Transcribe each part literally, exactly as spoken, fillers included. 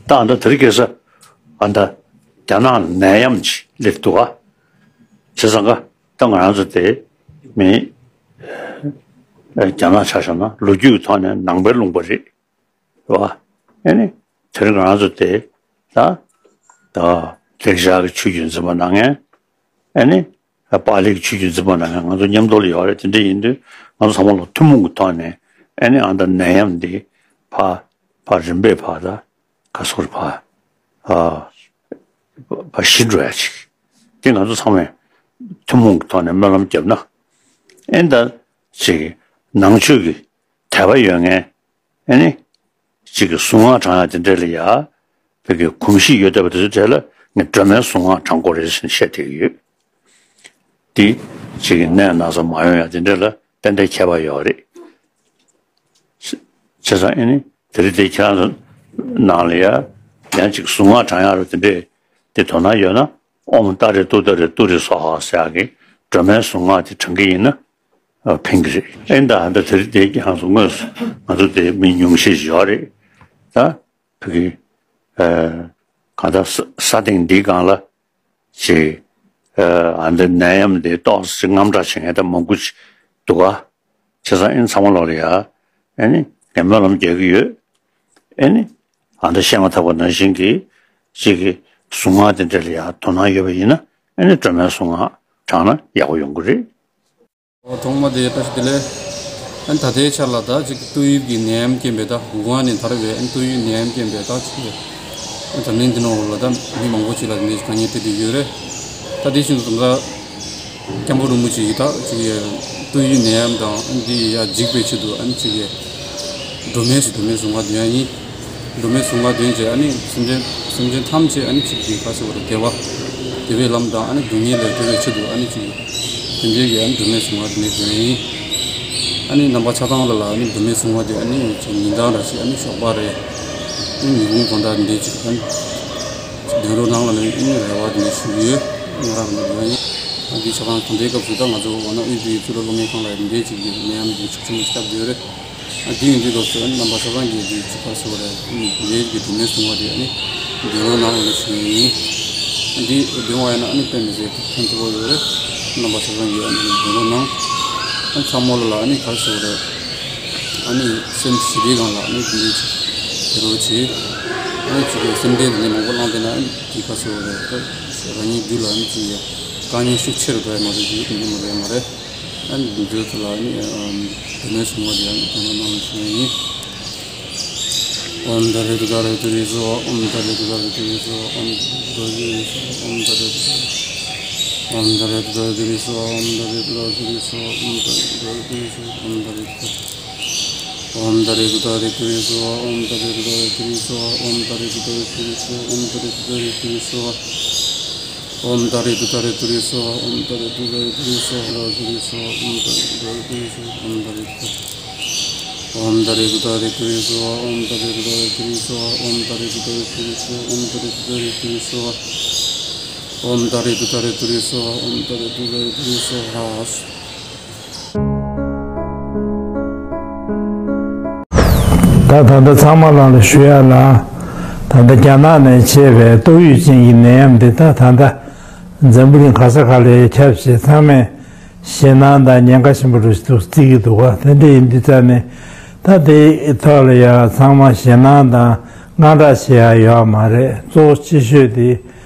ད་ཨ་ད་དེ་རིང་ཁ་སང་ཨ་ད་རྒྱ་ནག་ནད་ཡམས་ཅིག་སླེབས་འདུག་ག་བྱས་ཙང་ཀ་ད་ང་རང་ཚོ་དེ་མི་རྒྱ་ནག་ཆ་བཞག་ན་ལོ་རྒྱུས་ཀྱི་ཐོག་ནས་ནང་པའི་ལུང་པ་རེད། རེད་བ། ཨ་ནི་དེ་རིང་ང་རང་ཚོ་དེ་ད་ད་ལེགས་སྦྱར་གྱི་ཆོས་བརྒྱུད་འཛིན་པ་གནང་མཁན། ཨ་ནི་པཱ་ལིའི་ཆོས་བརྒྱུད་འཛིན་པ་གནང་མཁན་ང་ཚོ་མཉམ་དུ་ལ་ཡོད་རེད། དེ་འདྲ་ཡིན་དུས་ང་ཚོ་ཚང་མ་ལ་ཐུན་མོང་གི་ཐོག་ནས་ཨ་ནི་ཨ་ད་ནད་ཡམས་འདི་ཕར་ཕར་རིམ་པས་ཕར་ད་ག་སོར་ཕར་ཨ་ཕར་ཞི་འགྲོ་ཡ་ཅིག་དེ་ང་ཚོ་ཚང་མས་ཐུན་མོང་གི་ཐོག་ནས་སྨོན་ལམ་བརྒྱབ་ན་ཨ་ནི་ད་ཅིག་ནང་ཆོས་ཀྱི་དད་པ་ཡོད་མཁན། ཨ་ནི། གཅིག་གི་གཟུངས་སྔགས་བགྲང་ཡག་དེ་འདྲ་ལ་ཡ། བོད་ཀྱི་གོམས་གཤིས་ཡོད་བསྡད་པ་དེ་ཚོའི་གྲས་ལ་ངས་སྒྲོལ་མའི་གཟུངས་སྔགས་བགྲང་དགོས་རེད་ཟེར་ནས་བཤད་བསྡད་ཀྱི་ཡོད། འདི། གཅིག་གི་ནད་ན་ཚ་མ་ཡོང་ཡག་དེ་འདྲ་ལ་ཏན་ཏན་ཁྱད་པར་ཡོད་རེད། བྱས་ཙང་ཨ་ནི་དེ་རིང་དེ་ཁྱེད་རང་ཚོ་ནང་ལ་ཡ། ཡང་གཅིག་གཟུངས་སྔགས་བགྲང་ཡག་རེད་དེ་འདྲས་དེ་དོ་སྣང་ཡོད་ན། ཨོཾ་ཏཱ་རེ་ཏུཏྟཱ་རེ་ཏུ་རེ་སྭཱ་ཧཱ་ཟེར་ཡག་གི་སྒྲོལ་མའི་གཟུངས་སྔགས་དེ་བགྲང་གི་ཡིན་ན། ཨ། ཕན་གྱི་རེད། ཨེ་འདྲ་ཨ་འདྲ་དེ་རིང་དེ་ཀྱང་སོང་དངོས་སུ་ང་ཚོ་དེ་མི་ཉུང་ཤས་ཤིག་ཡོད་རེད། ད་ཕ་གི་ཨ་གང་ལྟར་ས་ས་སྟེང་འདིའི་སྒང་ལ་ཅིག་ཨ་འདི་ནད་ཡམས་འདི་ཏོག་ཙམ་དངངས་སྐྲག་བྱེད་མཁན་ད་མང་པོ་ཅིག་འདུག་ག་བྱས་ཙང་ཨེ་ཚང་མ་ལོག་ལ་ཡ་ཨེ་ནི་ངས་སྨོན་ལམ་རྒྱག་གི་ཡོད། ཨེ་ནི་ཨ་འདྲ་བཤད་མ་ཐག་པ་ནང་བཞིན་གྱི་ཅིག་གི་གཟུངས་སྔགས་དེ་འདྲ་ལ་ཡ་དོ་སྣང་ཡོད་པ་ཡིན་ན་ཨེ་ནི་སྒྲོལ་མའི་གཟུངས་སྔགས་བགྲངས་ན་ཡག་པོ་ཡོང་གི་རེད། ཨོ། ཐོག་མ་དེ་བཀྲ་ཤིས་བདེ་ལེགས། ཨ་ནི་ད་ལྟའི་ཆར་ལ་ད་ཅིག་ཏོག་དབྱིབས་ཀྱི་ནད་ཡམས་རྐྱེན་པས་ད་ཝུ་ཧན་ནས་དར་བའི་ཨ་ནི་ཏོག་དབྱིབས་ནད་ཡམས་རྐྱེན་པས་ད་ཅིག་ཨ་འཛམ་གླིང་འདི་ནང་ལ་ད་མི་མང་པོ་ཅིག་ལ་འདི་འདྲའི་དཀའ་ངལ་འཕྲད་བསྡད་ཡོད་རེད། ད་དེ་བཞིན་དུ་ད་ལྟ་སྐྱབས་མགོན་རིན་པོ་ཆེ་ཡིས་ད་ཅིག་ཏོག་དབྱིབས་ནད་ཡམས་དང་ཨ་ནི་འདི་ཡ་འཇིགས་པའི་ཆེད་དུ་ཨ་ནི་ཅིག་སྒྲོལ་མའི་སྒྲོལ་མའི་གཟུངས་སྔགས་འདོན་ཡ་ཡིན། སྒྲོལ་མའི་གཟུངས་སྔགས་འདོན་བྱས་ཨ་ནི་སེམས་ཅན་སེམས་ཅན་ཐམས་ཅད་ཨ་ནི་ཅིག་གི་ག་ཟེར་བ་རེད། བདེ་བ་བདེ་བའི་ལམ་དང་ཨ་ནི་སྡུག་བསྔལ་ལས་སྒྲོལ་བའི་ཆེད་དུ་ཨ་ནི་ཅིག་དེ་འདྲའི་གི་ཨ་ནི་སྒྲོལ་མའི་གཟུངས་སྔགས་འདི་ནས་འདོན་ཡིན། ཨ་ནི་རྣམ་པ་ཆ་ཚང་ལ་ལ་ཨ་ནི་སྒྲོལ་མའི་གཟུངས་སྔགས་འདི་ཨ་ནི་ཅིག་ཉིན་གང་འདྲ་ཞིག་ཨ་ནི་ཞོགས་པ་རེད། ཨ་ནི་ཉིན་གུང་དགོང་དག་འདི་ཅིག་ཨ་ནི་འདོན་རོགས་གནང་ལ་ནི་ཨ་ནི་རེ་བ་འདི་ནས་ཞུ་གི་ཡོད། ང་རང་གི་འདོན་ཡིན། ཨ་འདི་ཆ་ཚང་དེ་འདྲའི་སྐབས་སུ་ད་ང་ཚོ་འོ་ན་དབུས་འདི་གཙུག་ལག་སློབ་གཉེར་ཁང་ལ་འདི་འདྲའི་ཅིག་གི་ནད་ཡམས་འདི་ཤུགས་ཆེན་པོ་ཞིག་བསྐྱབས་ཡོད་རེད། ཨ་དེ་ཡིན་དུས་སྐབས་སུ་ཨ་ནི་རྣམ་པ་ཆ་ཚང་གིས་དེ་ཅིག་ག་ཟེར་བ་རེད། ཨ་ནི་དེ་གི་སྒྲོལ་མའི་གཟུངས་སྔགས་དེ་ཨ་ནི་འདོན་རོགས་གནང་ལ་ཞུ་ཡིན། ཨ་འདི་འདོན་པ་ཡིན་ན་ཨ་ནི་དཔེ་མི་སྲིད་ཕན་ཐོགས་ཡོད་རེད། རྣམ་པ་ཆ་ཚང་གིས་ཨ་ནི་འདོན་རོགས་གནང་། ཨ་ཚང་མ་ལ་ལ་ཨ་ནི་ག་ཟེར་བ་རེད། ཨ་ནི་སེམས་ཞི་བདེའི་སྒང་ལ་ཨ་ནི་འདི་ཅིག་དེ་རོགས་བྱེད། ཨ་ནི་ཅིག་སེམས་ཁྲལ་དེ་འདྲ་མང་པོ་བསླངས་བསྡད་ན་ཨ་ནི་དེ་ག་ཟེར་བ་རེད། ད་རང་ཉིད་རྒྱུད་ལ་ཨ་ནི་ཅིག་དཀའ་ངལ་ཤུགས་ཆེ་རུ་འགྲོ་ཡ་མ་གཏོགས་ཅིག་དེ་འདྲ་མ་རེད་མ་རེད། ཨ་ནི་འདི་ཚོ་ལ་ནི་ཨམ་དེ་ནས་བྱུང་བ་དེ་ཡང་དོ་སྣང་གནང་བ་ཞུ་ཡིན། ཨོཾ་ཏཱ་རེ་ཏུཏྟཱ་རེ་ཏུ་རེ་སྭཱ་ཧཱ། ཨོཾ་ཏཱ་རེ་ཏུཏྟཱ་རེ་ཏུ་རེ་སྭཱ་ཧཱ། ཨོཾ་ཏཱ་རེ་ཏུཏྟཱ་རེ་ཏུ་རེ་སྭཱ་ཧཱ། ཨོཾ་ཏཱ་རེ་ཏུཏྟཱ་རེ་ཏུ་རེ་སྭཱ་ཧཱ། ཨོཾ་ཏཱ་རེ་ཏུཏྟཱ་རེ་ཏུ་རེ་སྭཱ་ཧཱ། ཨོཾ་ཏཱ་རེ་ཏུཏྟཱ་རེ་ཏུ་རེ་སྭཱ་ཧཱ། ཨོཾ་ཏཱ་རེ་ཏུཏྟཱ། ཨོཾ་ཏཱ་རེ་ཏུཏྟཱ་རེ་ཏུ་རེ་སྭཱ་ཧཱ། ཨོཾ་ཏཱ་རེ་ཏུཏྟཱ་རེ་ཏུ་རེ་སྭཱ་ཧཱ། ཨོཾ་ཏཱ་རེ་ཏུཏྟཱ་རེ་ཏུ་རེ་སྭཱ་ཧཱ། ཨོཾ་ཏཱ་རེ་ཏུཏྟཱ་རེ་ཏུ་རེ་སྭཱ་ཧཱ། ཨོཾ་ཏཱ་རེ་ཏུཏྟཱ་རེ་ཏུ་རེ་སྭཱ་ཧཱ། ཨོཾ་ཏཱ་རེ་ཏུཏྟཱ་རེ་ཏུ་རེ་སྭཱ་ཧཱ། ཏུ་རེ་སྭཱ་ཧཱ། ཨོཾ་ཏཱ་རེ་ཏུཏྟཱ་རེ་ཏུ་རེ་སྭཱ་ཧཱ། ཨོཾ་ཏཱ་རེ་ཏུཏྟཱ། ཨོཾ་ཏཱ་རེ་ཏུཏྟཱ་རེ་ཏུ་རེ་སྭཱ་ཧཱ། ཨོཾ་ཏཱ་རེ་ཏུཏྟཱ་རེ་ཏུ་རེ་སྭཱ་ཧཱ། ཨོཾ་ཏཱ་རེ་ཏུཏྟཱ་རེ་ཏུ་རེ་སྭཱ་ཧཱ། ཨོཾ་ཏཱ་རེ་ཏུཏྟཱ་རེ་ཏུ་རེ་སྭཱ་ཧཱ། ཨོཾ་ཏཱ་རེ་ཏུཏྟཱ་རེ་ཏུ་རེ་སྭཱ་ཧཱ། ད་ད་ལྟ་ཚང་མ་ལ་ལ་ཞུ་ཡ་ལ། ད་ལྟ་རྒྱ་ནག་ནས་མཆེད་པའི་ཏོག་དབྱིབས་ཅན་གྱི་ནད་ཡམས་འདི་ད་ད་ལྟ་འཛམ་བུ་གླིང་ག་ས་ག་ལ་ཁྱབ་བྱས་ཚང་མས་ཞེད་སྣང་དང་ཉེན་ཁ་ཆེན་པོ་རུ་འདུག་བརྩི་གི་འདུག་ག་དེ་འདྲ་ཡིན་དུས་ཙང་ནས་ད་དེའི་ཐོག་ལ་ཡ་ཚང་མ་ཞེད་སྣང་དང་དངངས་སྐྲག་བྱེད་ཡ་ཡོད་མ་རེད། གཙོ་བོ་ཆེ་ཤོས་དེ།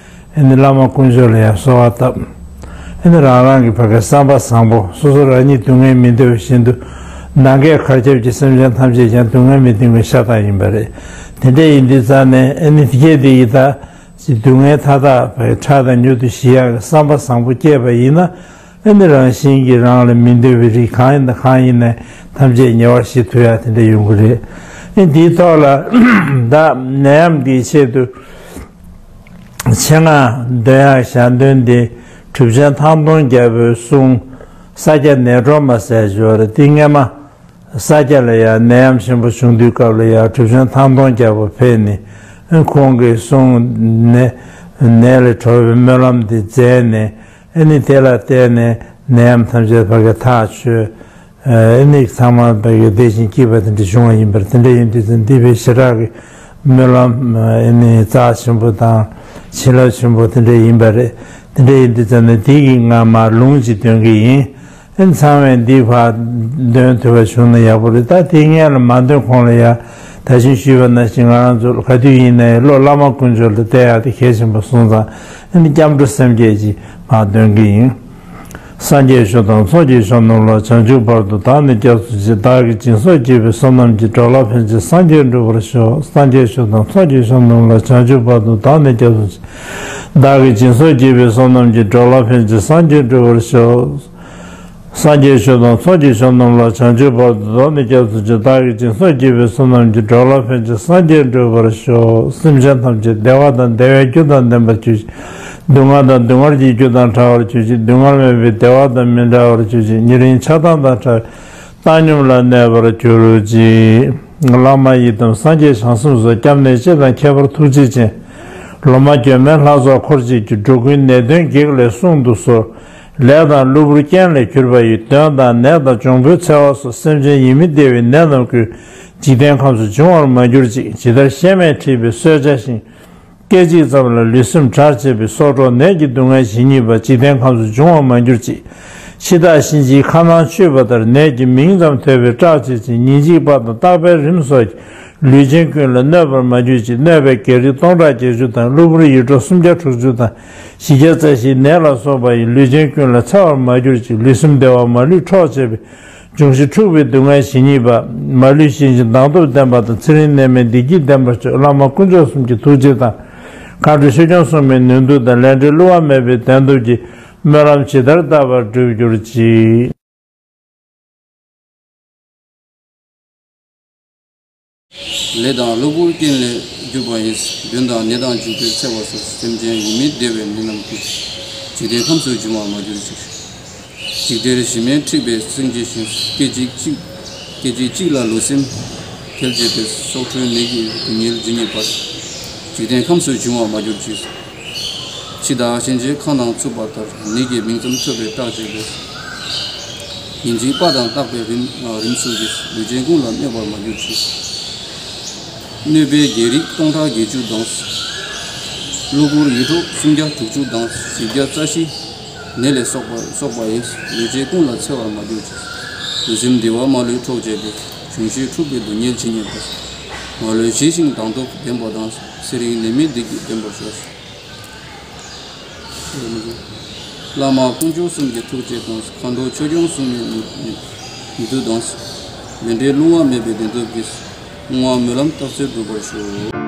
ཨ་ནི་བླ་མ་དཀོན་མཆོག་ལ་ཡང་གསོལ་བ་བཏབ། ཨ་ནི་རང་རང་གི་ཕ་གི་བསམ་པ་བཟང་པོ་སོ་སོ་རང་ཉིད་སྡུག་བསྔལ་མི་འདོད་པ་བཞིན་དུ་ནམ་མཁའི་གར་ཁྱབ་ཀྱི་སེམས་ཅན་ཐམས་ཅད་ཀྱང་སྡུག་བསྔལ་མི་འདོད་པའི་ཤ་སྟག་ཡིན་པ་རེད། དེ་འདྲ་ཡིན་དུས་ཙང་ནས་ཨ་ནི་དེ་སྐད་དེ་ཡི་ད་ཅི་སྡུག་བསྔལ་མཐའ་དག་ཕ་གི་ཕྲ་དང་མྱུར་དུ་ཞི་ཡག་གི་བསམ་པ་བཟང་པོ་སྐྱེས་པ་ཡིན་ན་ཨ་ནི་རང་བཞིན་གྱིས་རང་ལ་མི་འདོད་པའི་རིགས་གང་ཡིན་དང་གང་ཡིན་ནས་ཐམས་ཅད་ཉེ་བར་ཞི་ཐུབ་ཡག་དེ་འདྲ་ཡོང་གི་རེད། ཨ་ནི་དེའི་ཐོག་ལ་ད་ནད་ཡམས་འདིའི་ཆེད་དུ། ཆེད་མངགས་འདོན་ཡག་ཞལ་འདོན་འདི་གྲུབ་ཆེན་ཐང་སྟོང་རྒྱལ་པོའི་གསུང་ས་སྐྱ་ནད་གྲོལ་མ་ཟེར་ཞུ་བ་རེད། འདི་སྔས་མ་ས་སྐྱ་ལ་ཡང་ནད་ཡམས་ཆེན་པོ་བྱུང་དུས་སྐབས་ལ་ཡང་གྲུབ་ཆེན་ཐང་སྟོང་རྒྱལ་པོ་ཕེབས་ནས་ཁོང་གི་གསུང་ནད་ནད་ལས་གྲོལ་བའི་སྨོན་ལམ་འདི་མཛད་ནས་ཨ་ནི་དེ་ལ་བརྟེན་ནས་ནད་ཡམས་ཐམས་ཅད་ཕ་གི་ཐག་ཆོད། ཨ་ནི་ཚང་མ་བོད་ཀྱི་བདེ་ཞིང་སྐྱིད་པ་དེ་འདྲ་བྱུང་བ་ཡིན་པར། དེ་འདྲ་ཡིན་དུས་ཙང་འདི་བའི་ཞེ་དྲག་གི་ སྨོན་ལམ་ཨེ་ནི་རྩ་ཆེན་པོ་དང་བྱིན་རླབས་ཆེན་པོ་དེ་འདྲ་ཡིན་པ་རེད། དེ་འདྲ་ཡིན་དུས་ཙམ་ནས་དེ་གི་ང་མར་ལུང་ཅིག་འདོན་གི་ཡིན། ཨེ་ཚང་མས་འདི་ཕར་འདོན་ཐུབ་པ་བྱུང་ན་ཡག་པོ་རེད། ད་དེ་སྔོན་ལ་མ་འདོན་གོང་ལ་ཡ་ད་གིན་ཞུས་པ་ནང་བཞིན་ང་རང་ཚོ་ག་དུས་ཡིན་ན་ཡང་བློ་བླ་མ་དཀོན་མཆོག་ལ་གཏད་ཡག་དེ་གལ་ཆེན་པོ་སོང་ཙང་། ཨེ་ནི་སྐྱབས་འགྲོ་སེམས་བསྐྱེད་ཅིག་མར་འདོན་གི་ཡིན། སངས་རྒྱས་ཆོས་དང་ཚོགས་ཀྱི་མཆོག་རྣམས་ལ། བྱང་ཆུབ་བར་དུ་བདག་ནི་སྐྱབས་སུ་མཆི། བདག་གིས་སྦྱིན་སོགས་བགྱིས་པའི་བསོད་ནམས་ཀྱིས། འགྲོ་ལ་ཕན་ཕྱིར་སངས་རྒྱས་འགྲུབ་པར་ཤོག། སངས་རྒྱས་ཆོས་དང་ཚོགས་ཀྱི་མཆོག་རྣམས་ལ། བྱང་ཆུབ་བར་དུ་བདག་ནི་སྐྱབས་སུ་མཆི། བདག་གིས་སྦྱིན་སོགས་བགྱིས་པའི་བསོད་ནམས་ཀྱིས། འགྲོ་ལ་ཕན་ཕྱིར་སངས་རྒྱས་འགྲུབ་པར་ཤོག། སངས་རྒྱས་ཆོས་དང་ཚོགས་ཀྱི་མཆོག་རྣམས་ལ། བྱང་ཆུབ་བར་དུ་བདག་ནི་སྐྱབས་སུ་མཆི། བདག་གིས་སྦྱིན་སོགས་བགྱིས་པའི་བསོད་ནམས་ཀྱིས། འགྲོ་ལ་ཕན་ཕྱིར་སངས་རྒྱས་འགྲུབ་པར་ཤོག། སེམས་ཅན་ཐམས་ཅད་བདེ་བ་དང་བདེ་བའི་རྒྱུ་དང་ལྡན་པར་གྱུར་ཅིག། སྡུག་བསྔལ་དང་སྡུག་བསྔལ་གྱི་རྒྱུ་དང་བྲལ་བར་གྱུར་ཅིག། སྡུག་བསྔལ་མེད་པའི་བདེ་བ་དང་མི་འབྲལ་བར་གྱུར་ཅིག། ཉེ་རིང་ཆགས་སྡང་དང་བྲལ་བའི་བཏང་སྙོམས་ལ་གནས་པར་གྱུར་ཅིག། བླ་མ་ཡི་དམ་སངས་རྒྱས་བྱང་སེམས་སོགས། སྐྱབས་གནས་སྤྱི་དང་ཁྱད་པར་ཐུགས་རྗེ་ཅན། ལོ་མ་གྱོན་མའི་ལྷ་ཚོགས་འཁོར་བཅས་ཀྱིས། འགྲོ་ཀུན་ནད་གདོན་བགེགས་ལས་བསྲུང་དུ་གསོལ། ལས་དང་གློ་བུར་རྐྱེན་ལས་གྱུར་པ་ཡི། གདོན་དང་ནད་དང་འབྱུང་པོའི་འཚེ་བ་སོགས། སེམས་ཅན་ཡིད་མི་བདེ་བའི་ནད་རྣམས་ཀུན། འཇིག་རྟེན་ཁམས་སུ་འབྱུང་བར་མ་གྱུར་ཅིག། ཇི་ལྟར་གཤེད་མས་འཁྲིད་པའི་གསོད་བྱ་བཞིན། སྐད་ཅིག་ཙམ་ལ་ལུས་སེམས་འབྲལ་བྱེད་པའི། སྲོག་འཕྲོག་ནད་ཀྱི་སྡུག་བསྔལ་ཇི་སྙེད་པ། འཇིག་རྟེན་ཁམས་སུ་འབྱུང་བར་མ་གྱུར་ཅིག། འཆི་བདག་གཤིན་རྗེའི་ཁ་ནང་ཆུད་པ་ལྟར། ནད་ཀྱི་མིང་ཙམ་ཐོས་པས་སྐྲག་བྱེད་ཅིང་། ཉིན་གཅིག་པ་དང་རྟག་པའི་རིམས་སོགས་ཀྱིས། ལུས་ཅན་ཀུན་ལ་གནོད་པར་མ་གྱུར་ཅིག། གནོད་པའི་བགེགས་རིགས་སྟོང་ཕྲག་བརྒྱད་ཅུ་དང་། གློ་བུར་ཡེ་འདྲོག་སུམ་བརྒྱ་དྲུག་ཅུ་དང་། བཞི་བརྒྱ་རྩ་བཞིའི་ནད་ལ་སོགས་པ་ཡིས། ལུས་ཅན་ཀུན་ལ་འཚེ་བར་མ་གྱུར་ཅིག། ལུས་སེམས་བདེ་བ་མ་ལུས་འཕྲོག་བྱེད་པའི། འབྱུང་བཞི་འཁྲུགས་པའི་སྡུག་བསྔལ་ཇི་སྙེད་པ། མ་ལུས་ཞི་ཞིང་མདངས་སྟོབས་ལྡན་པ་དང་། ཚེ་རིང་ནད་མེད་བདེ་སྐྱིད་ལྡན་པར་ཤོག། བླ་མ་དཀོན་མཆོག་གསུམ་གྱི་ཐུགས་རྗེ་དང་། མཁའ་འགྲོ་ཆོས་སྐྱོང་སྲུང་མའི་ནུས་མཐུ་དང་། ལས་འབྲས་བསླུ་བ་མེད་པའི་བདེན་སྟོབས་ཀྱིས། སྨོན་ལམ་ཇི་ལྟར་བཏབ་པར་འགྲུབ་གྱུར་ཅིག། ལས་དང་གློ་བུར་རྐྱེན་ལས་གྱུར་པ་ཡིས། གདོན་དང་ནད་དང་འབྱུང་པོའི་འཚེ་བ་སོགས། སེམས་ཅན་ཡིད་མི་བདེ་བའི་ནད་རྣམས་ཀུན། འཇིག་རྟེན་ཁམས་སུ་འབྱུང་བར་མ་གྱུར་ཅིག། འཇིགས་བྲལ་གཞི་མེད་འཁྲིག་པའི་སེང་གེ་བཞིན། སྐད་ཅིག་གཅིག་སྐད་ཅིག་གཅིག་ལ་ལུས་སེམས་འབྲལ་བྱེད་པའི། སྲོག་འཕྲོག་ནད་ཀྱི་སྡུག་བསྔལ་ཇི་སྙེད་པ། འཇིག་རྟེན་ཁམས་སུ་འབྱུང་བར་མ་གྱུར་ཅིག། འཆི་བདག་གཤིན་རྗེའི་ཁ་ནང་ཚུད་པ་ལྟར། ནད་ཀྱི་མིང་ཙམ་ཐོས་པས་སྐྲག་བྱེད་པའི། ཉིན་གཅིག་པ་དང་རྟག་པའི་རིམས་རིམས་སོགས་ཀྱིས། ལུས་ཅན་ཀུན་ལ་གནོད་པར་མ་གྱུར་ཅིག། གནོད་པའི་བགེགས་རིགས་སྟོང་ཕྲག་བརྒྱད་ཅུ་དང་། གློ་བུར་ཡེ་འདྲོག་སུམ་བརྒྱ་དྲུག་ཅུ་དང་། བཞི་བརྒྱ་རྩ་བཞིའི་ནད་ལ་སོགས་པ་སོགས་པ་ཡིས། ལུས་ཅན་ཀུན་ལ་འཚེ་བར་མ་གྱུར་ཅིག། ལུས་སེམས་བདེ་བ་མ་ལུས་འཕྲོག་བྱེད་པའི། འབྱུང་བཞི་འཁྲུགས་པའི་སྡུག་བསྔལ་ཇི་སྙེད་པ། མ་ལུས་ཞི་ཞིང་མདངས་སྟོབས་ལྡན་པ་དང་། ཚེ་རིང་ནད་མེད་བདེ་སྐྱིད་ལྡན་པར་ཤོག། བླ་མ་དཀོན་མཆོག་གསུམ་གྱི་ཐུགས་རྗེ་དང་། མཁའ་འགྲོ་ཆོས་སྐྱོང་སྲུང་མའི་ནུས་ནུས་མཐུ་དང་། ལས་འབྲས་བསླུ་བ་མེད་པའི་བདེན་སྟོབས་ཀྱིས། བསྔོ་བ་སྨོན་ལམ་བཏབ་ཚད་འགྲུབ་པར་ཤོག།